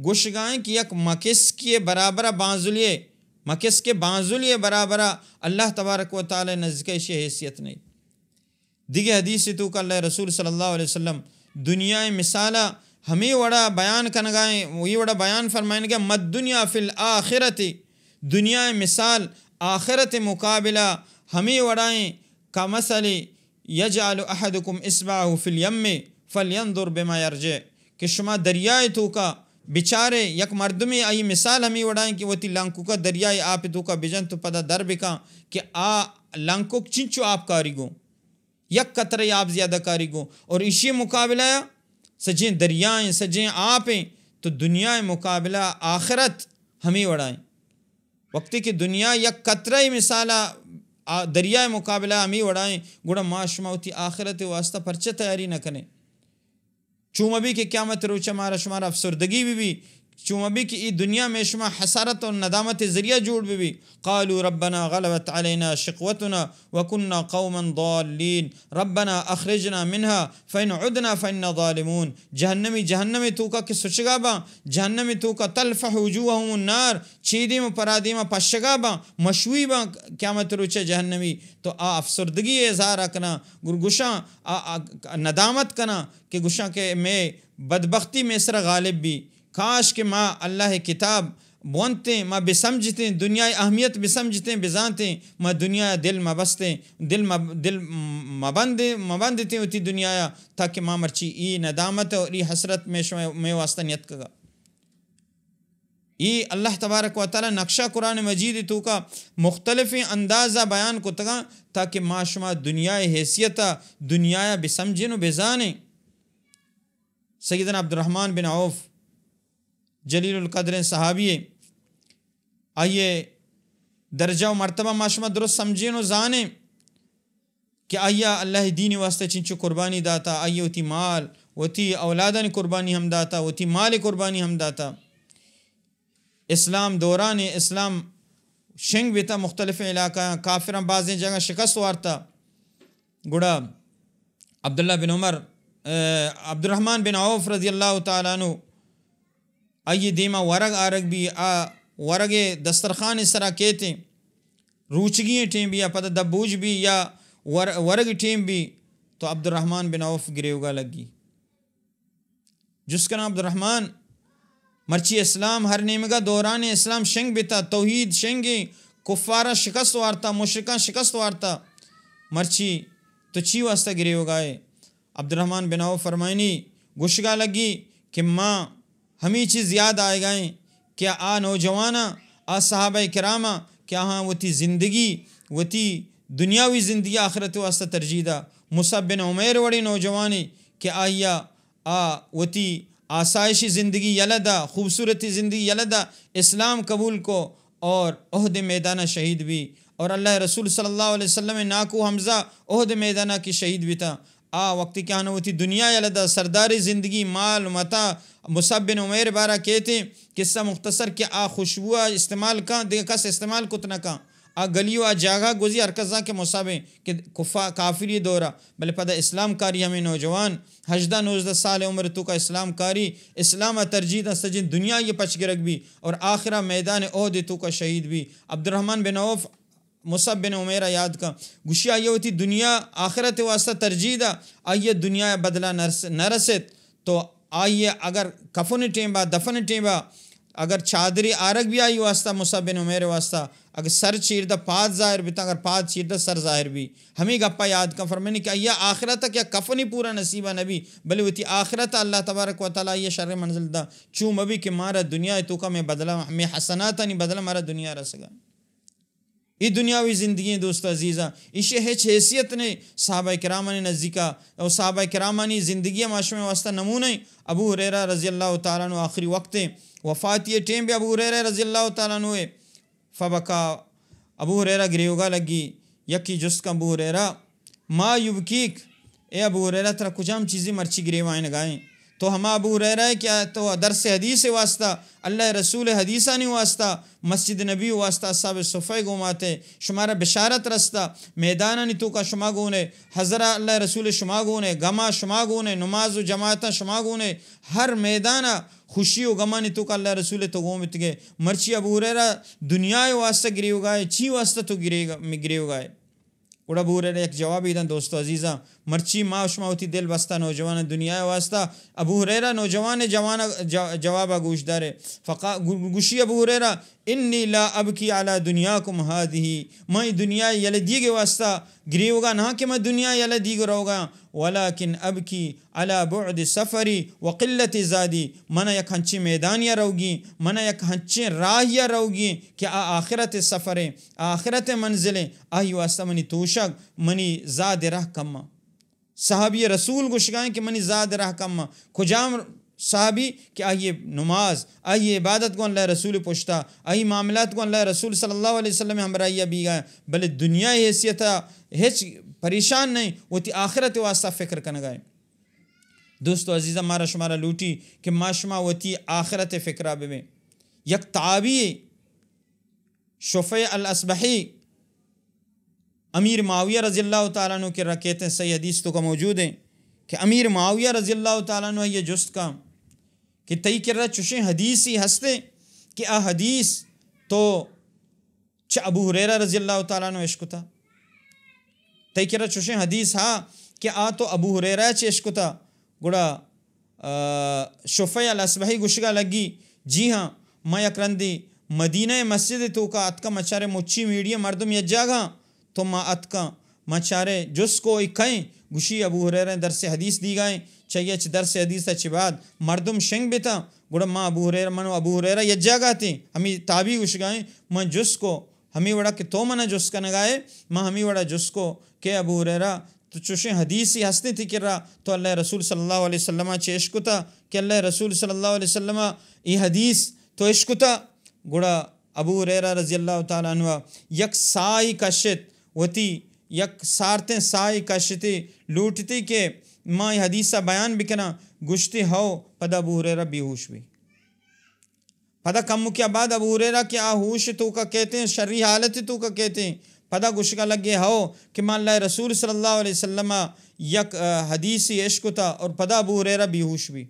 گوشگائیں کہ یک مکسکے برابر بانزلیے، مکسکے بانزلیے برابر اللہ تبارک و تعالی نزدیک ایشی حیثیت نہیں۔ دیگہ حدیث توکا اللہ رسول صلی اللہ علیہ وسلم دنیا مثالا ہمے وڑا بیان کنگائیں، وہی وڑا بیان فرمائنگا، مد دنیا فی الآخرت، دنیا مثال آخرت مقابلہ ہمے وڑائیں، کمثل یجعل احدکم اصبعہ فی الیم فلینظر بما یرجع، کہ شما دریائے توکا بچارے، یک مردمے آئی مثال ہمے وڑائیں کہ وتی لنکوکا دریائے آپ توکا بجن تو پدا در بکاں کہ آ لنکوک چنچو آپ کاری گوں، یک قطرہ آپ زیادہ کاری گوں، اور ایشی مقابلہ سجیں دریائیں، سجیں آپیں، تو دنیا مقابلہ آخرت ہمے وڑائیں۔ وقتی کہ دنیا یک قطرہ مثالا آ، دریائے مقابلہ ہمے وڑائیں، گڑا ما شما وتی آخرت واسطہ پرچہ تیاری نہ کنیں؟ چو مبی کہ قیامت روچ مارا شمارا افسردگی بی بی، چو مبی کہ ای دنیا میں شما حسرت و ندامت ذریعہ جوڑ بی بی۔ قالوا ربنا غلبت علینا شقوتنا وكنا قوما ضالين ربنا اخرجنا منها فإن عدنا فإنا ظالمون۔ جہنمی، جہنم توکا کہ سچگا باں، جہنم توکا تلفح وجوههم النار، چیدیم و پرادیما پشگا باں، مشوی باں قیامت روچ جہنمی، تو آ افسردگی اظہار کناں، گر گشاں، آ، آ، ندامت کناں کہ گشاں کہ مے بدبختی مے سر غالب بی۔ کاش کہ ما اللہ کتاب بونتیں، ما بسمجھتیں، دنیا اہمیت بسمجھتیں، بزانتیں، ما دنیا دل مبستیں، دل مب-، دل مبند، مبندتیں وتی دنیا، تاکہ ما مرچی ای ندامت اور ای حسرت میں شما، میں واسطہ نیتکگا۔ ای اللہ تبارک و تعالی نقشہ قرآن مجید توکا مختلفیں اندازہ بیان کتگاں تاکہ ما شما دنیا حیثیت، دنیا بسمجھیں و بزانیں۔ سیدنا عبدالرحمن بن عوف جلیل القدریں صحابی، آئیے درجہ و مرتبہ ما شما درست سمجھیں و زانیں کہ آئیا اللہ دین واسطہ چنچو قربانی داتا، آئیے وتی مال، وتی اولادانی قربانی ہم داتا، وتی مال قربانی ہم داتا۔ اسلام دوران اسلام شنگ بیتا، مختلف علاقہ کافراں بازیں جگہ شکست وارتا۔ گڑا عبداللہ بن عمر، اے، عبدالرحمن بن عوف رضی اللہ تعالی عنہ، آئی دیما ورگ آرگ بی، آ ورگ دسترخوان سرا کیتیں، روچگی ٹیم بی یا پدا دبوج بی یا ور-، ورگ ٹیم بی، تو عبدالرحمن بن عوف گریوگا لگی۔ جست کناں عبدالرحمن، مرچی اسلام ہر نیمگا دوران اسلام شنگ بیتا، توحید شنگیں، کفاراں شکست وارتا، مشرکاں شکست وارتا، مرچی تو چی واسطہ گریوگائے؟ عبدالرحمن بن عوف فرمائنی، گوشگا لگی کہ ما ہمے چیز یاد آئیگائیں کہ آ نوجواناں، آ صحابہ کراماں کہ آہاں وتی زندگی، وتی دنیاوی زندگی آخرت واسطہ ترجیح دا۔ مصعب بن عمیر وڑیں نوجوانے کہ آئیا آ وتی آسائشی زندگی یلہ دا، خوبصورتی زندگی یلہ دا، اسلام قبول کو اور احد میدانا شہید بی۔ اور اللہ رسول صلی اللہ علیہ وسلم ناکو حمزہ احد میدانا کی شہید بیتا۔ آ وقتی کہ آنو وتی دنیا یلہ دا، سرداری زندگی، مال، متاع، مصعب بن عمیر بارا کیتیں، قصہ مختصر کہ آ خوشبو استعمال کن، دیگہ کس استعمال کت نہ کن۔ آ گلی و آ جاگہ گوزی ہر کس زان کہ مصعبیں کہ کفا-، کافری دورا، بلے پدا اسلام کاری ہمیں نوجوان ہژدہ نوزدہ سال عمر توکا اسلام کاری، اسلام ترجیح دا، سجن دنیا یہ پچ گرگ بی اور آخرا میدان احد توکا شہید بی۔ عبدالرحمن بن عوف مصعب بن عمیرہ یاد کن، گوشی آئی وتی دنیا آخرت واسطہ ترجیح دا، آئی دنیا بدلہ نرس-، نرست تو آئی اگر کفن ٹیم با، دفن ٹیم با، اگر چادری آرگ بی آئی واسطہ، مصعب بن عمیر واسطہ، اگر سر چیر دا پاد ظاہر بیتا، اگر پاد چیر دا سر ظاہر بی۔ ہمیں گپا یاد کن، فرمانی کہ آئی آخرت کہ کفنی پورا نصیبہ نبی، بلے وتی آخرت اللہ تبارک و تعالی آئی شر منزل دا۔ چون مبی کہ مارا دنیا توکا میں بدلہ، میں حسناتانی بدلہ مارا دنیا رسگا۔ ای دنیاوی زندگی، دوست عزیزاں، ایشی ہچ حیثیت نے صحابہ کرامانی نزدیکا، اور صحابہ کرامانی زندگی ما شمے واسطہ نمونہ ہیں۔ ابو ہریرہ رضی اللہ تعالیٰ عنہ آخری وقت ہیں، وفاتی ٹیم بھی ابو ہریرہ رضی اللہ تعالیٰ عنہ ہے۔ فبکا، ابو ہریرہ گریوگا لگی یکی جست کن ابو ہریرہ، ما یبکیک، اے ابو ہریرہ، ترا کجام چیزی مرچی گریوائینگائیں؟ تو ہما ابو ہریرہ ئے کہ تو درس حدیث واسطہ، اللہ رسول حدیثانی واسطہ، مسجد نبی واسطہ، اصحاب صفہ گوماتے، شمارا بشارت رستا، میدانانی توکا شما گونے، حضرہ اللہ رسول شما گونے، غما شما گونے، نماز و جماعتاں شما گونے، ہر میدانا خوشی و غمانی توکا اللہ رسول تو گون بیتگے۔ مرچی ابو ہریرہ دنیا واسطہ گریوگائے، چی واسطہ تو گریگ-، گریوگائے؟ گڑا ابو ہریرہ یک جوابے دنت، دوست و عزیزاں، مرچی ما شما وتی دل بستہ نوجوان دنیا واسطہ۔ ابو ہریرہ نوجوان جوان ج-، جواب گوش دارے۔ فقا-، گو-، گوشی ابو ہریرہ، انی لا ابکی علی دنیاکم هذه، من دنیا یلہ دیگ واسطہ گریوگا نہ کہ من دنیا یلہ دیگ روگا، ولکن ابکی علی بعد سفری و قلت زادی، من یک ہنچیں میدانیا روگی، من یک ہنچیں راہیا روگی کہ آ آخرت سفریں، آ آخرت منزلیں، آہی واسطہ منی توشگ، منی زاد رہ کم۔ صحابی رسول گوشگائیں کہ منی زاد رہ کم۔ کجام صحابی؟ کہ آہی نماز، آہی عبادت گوں اللہ رسول پشتا، آہی معاملات گوں اللہ رسول صلی اللہ علیہ وسلم ہمراہیا بیگا، بلے دنیا حیثیتا ہچ پریشان نہیں، وتی آخرت واسطہ فکر کنگائیں۔ دوست و عزیزاں، مارا شمارا لوٹی کہ ما شما وتی آخرت فکرا ببیں۔ یک تابعی شفیع الاصبحی امیر معاویہ رضی اللہ تعالیٰ عنہ کرا کیتیں، صحیح حدیث توکا موجود ہیں کہ امیر معاویہ رضی اللہ تعالیٰ عنہ یہ جست کا کہ تئی کرا چوشیں حدیثی ہستے کہ آ حدیث تو چہ ابو ہریرہ رضی اللہ تعالیٰ عنہ اشکتا؟ تئی کرا چوشیں حدیث ہا کہ آ تو ابو ہریرہ چہ اشکتا؟ گڑا، آ، شفیع الاصبحی گوشگا لگی، جی ہاں، ما یک رندی مدینہ مسجد توکا اتکا، مچارے مچی میڑی مردم یک جاگا، تو ما اتکا، ما چارے جست کو اے کئیں؟ گوشی ابو ہریرہ درس حدیث دیگائیں، چہ اچ درس حدیث چہ بعد مردم شنگ بیتا، گڑا ما ابو ہریرہ، من و ابو ہریرہ یک جاگا تیں، ہمی تابعی گوشگائیں، من جست کو، ہمے وڑا کہ تو منا جست کنگائے، من ہمے وڑا جست کو کہ ابو ہریرہ، تو چوشیں حدیثی ہستیں تئی کرا، تو اللہ رسول صلی اللہ علیہ وسلم چہ اشکتا کہ اللہ رسول صلی اللہ علیہ وسلم اے حدیث تو اشکتا؟ گڑا ابو ہریرہ رضی اللہ تعالیٰ عنہ یک ساہی کشت، وتی یک سارتیں ساہی کشتی، لوٹتی کہ ما اے حدیثا بیان بکناں، گوشتی ہو، پدا ابو ہریرہ بیہوش بی۔ پدا کمکیا بعد ابو ہریرہ کہ آ ہوش توکا کیتیں، شری حالت توکا کیتیں، پدا گوشگا لگے ہو کہ ما اللہ رسول صلی اللہ علیہ وسلم یک، آ، حدیثی اشکتا اور پدا ابو ہریرہ بیہوش بی۔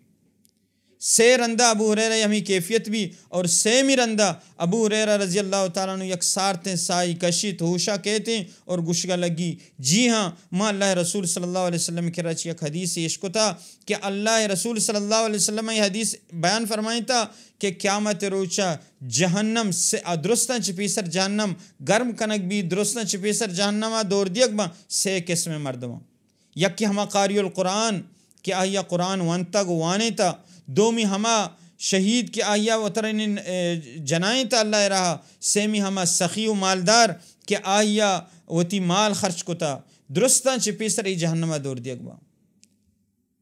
سے رندا ابو ہریرہ ہمی کیفیت بی اور سیمی رندا ابو ہریرہ رضی اللہ تعالیٰ عنہ یک سارتیں ساہی کشیت، ہوشا کیتیں اور گوشگا لگی، جی ہاں، ما اللہ رسول صلی اللہ علیہ وسلم کرا چہ یک حدیثی اشکتا کہ اللہ رسول صلی اللہ علیہ وسلم اے حدیث بیان فرمائیتا کہ قیامت روچا جہنم سے، آ، درستاں چہ پیسر جہنم گرم کنگ بی، درستاں چہ پیسر جہنما دور دیگ باں سے قسم مردماں۔ یکی ہما قاری القرآن کہ آہیا قرآن ونتگ و وانینتا، دومی ہما شہید کہ آہیا وترا، اے، جنائینتا اللہ راہا، سیمی ہما سخی و مالدار کہ آہیا وتی مال خرچ کتا، درستاں چہ پیسر اے جہنما دور دیگ باں۔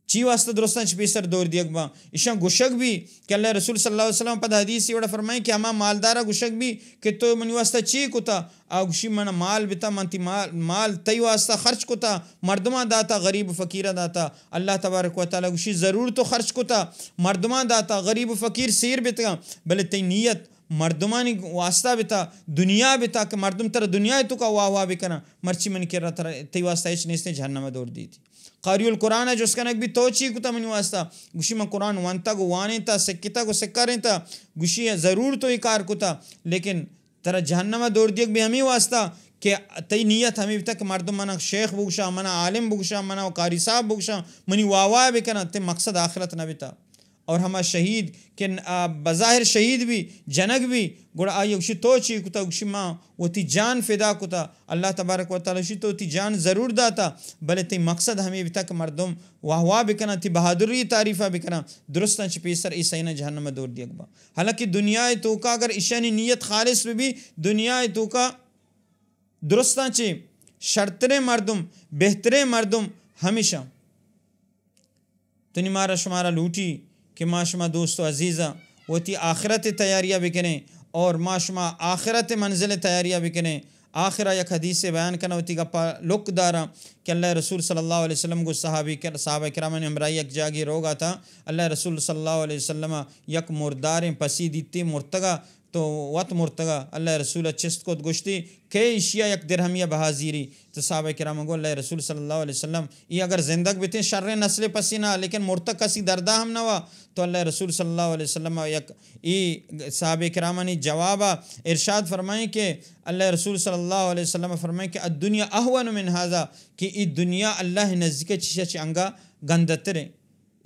چی واسطہ درستاں چہ پیسر دور دیگ باں؟ ایشاں گوشگ بی کہ اللہ رسول صلی اللہ علیہ وسلم پدا حدیثی وڑا فرمائیں کہ ہما مالدارا گوشگ بی کہ تو منی واسطہ چی کتا؟ آ گوشی، من مال بتا، من تی مال، مال تئی واسطہ خرچ کتا، مردماں داتا، غریب و فقیرا داتا۔ اللہ تبارک و تعالیٰ گوشی، ضرور تو خرچ کتا، مردماں داتا، غریب و فقیر سیر بتگاں، بلے تئی نیت مردمانی واسطہ بتا، دنیا بتا کہ مردم ترا دنیا توکا واہ واہ بکناں، مرچی من کرا ترا، تئی واسطہ ہچ نیستیں، جہنم دور دیتی۔ قاری القرآن ء جست کنگ بیت، تو چی کتا منی واسطہ؟ گوشی، من قرآن وانتگ و وانینتا، سکتگ و سکارینتا۔ گوشی، ضرور تو اے کار کتا، لیکن ترا جہنم ء دور دیگ بی ہمے واسطہ کہ تئی نیت ہمے بیتا کہ مردم منا شیخ بگوشاں، منا عالم بگوشاں، منا قاری صاحب بگوشاں، منی واہ واہ بکناں، تئی مقصد آخرت نہ بیتا۔ اور ہما شہید کہ، آ، بظاہر شہید بی، جنگ بی، گڑا آئی گوشی، تو چی کتا؟ گوشی، ما وتی جان فدا کتا، اللہ تبارک و تعالیٰ گوشی، تو وتی جان ضرور داتا، بلے تئی مقصد ہمے بیتا کہ مردم واہ واہ بکناں، تئی بہادری تعریفا بکناں، درستاں چہ پیسر اے سئیناں جہنم ء دور دیگ باں۔ حالانکہ دنیا ء توکا اگر ایشانی نیت خالص بہ بی، دنیا ء توکا درستاں چہ شرتریں مردم، بہتریں مردم ہمیشاں۔ تو نی مارا شمارا لوٹی کہ ما شما دوست و عزیزاں وتی آخرت ء تیاریا بکنیں اور ما شما آخرت ء منزل ء تیاریا بکنیں۔ آخرا یک حدیثے بیان کناں، وتی گپا لک داراں کہ اللہ رسول صلی اللہ علیہ وسلم گو صحابی کر-، صحابہ کرامانی ہمراہی یک جاگے روگا تا، اللہ رسول صلی اللہ علیہ وسلم یک مرداریں پسی دیتی مرتگا، تو وت مرتگا، اللہ رسول چست کت گوشتی کہ ایشیا یک درہمیا بہا زیری۔ تو صحابہ کرام گو اللہ رسول صلی اللہ علیہ وسلم، ای اگر زندگ بیتیں شریں نسل پسی نہ، لیکن مرتگ کسی دردا ہم نہ وا۔ تو اللہ رسول صلی اللہ علیہ وسلم یک ای صحابہ کرامانی جوابا ارشاد فرمائیں کہ اللہ رسول صلی اللہ علیہ وسلم فرمائیں کہ الدنیا اہون من ھذا، کہ ای دنیا اللہ نزدیک چیشا چی انگا گندتریں۔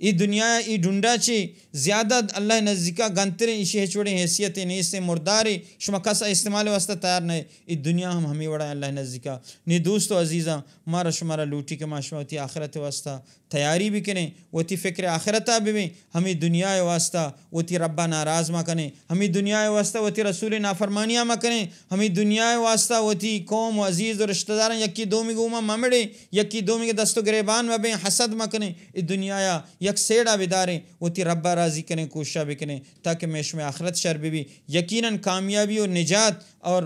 ای دنیا ای ڈنڈا چی زیادہ اللہ نزدیکا گندتریں، ایشی ہچ وڑیں حیثیت نیستیں، مرداری شما کس استعمال واسطہ تیار نہ۔ ای دنیا ہم ہمی وڑا اللہ نزدیکا۔ نی دوست و عزیزاں، مارا شمارا لوٹی کہ ما شما وتی آخرت واسطہ تیاری بکنیں، وتی فکر آخرتا ببیں، ہمیں دنیا واسطہ وتی ربا ناراض مکنیں، ہمیں دنیا واسطہ وتی رسول نافرمانیاں مکنیں، ہمیں دنیا واسطہ وتی قوم و عزیز و رشتہ داراں یکی دومی گوما ممڑیں، یکی دومی کے دست و گریبان مبیں، حسد مکنیں، ای دنیا یک سیڑا بداریں، وتی ربا راضی کنیں، کوششا بکنیں تاکہ میں شمیں آخرت شر ببی۔ یقیناً کامیابی و نجات اور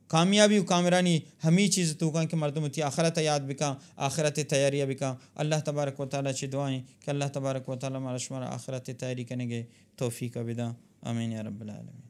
کامیابی و کامرانی ہمی چیز توکاں کہ مردم وتی آخرت یاد بکاں، آخرت تیاری بکاں۔ اللہ تبارک و تعالی چی دعائیں کہ اللہ تبارک و تعالی مارا شمارا آخرت تیاری کنگے توفیق بداں۔ آمین یا رب العالمین۔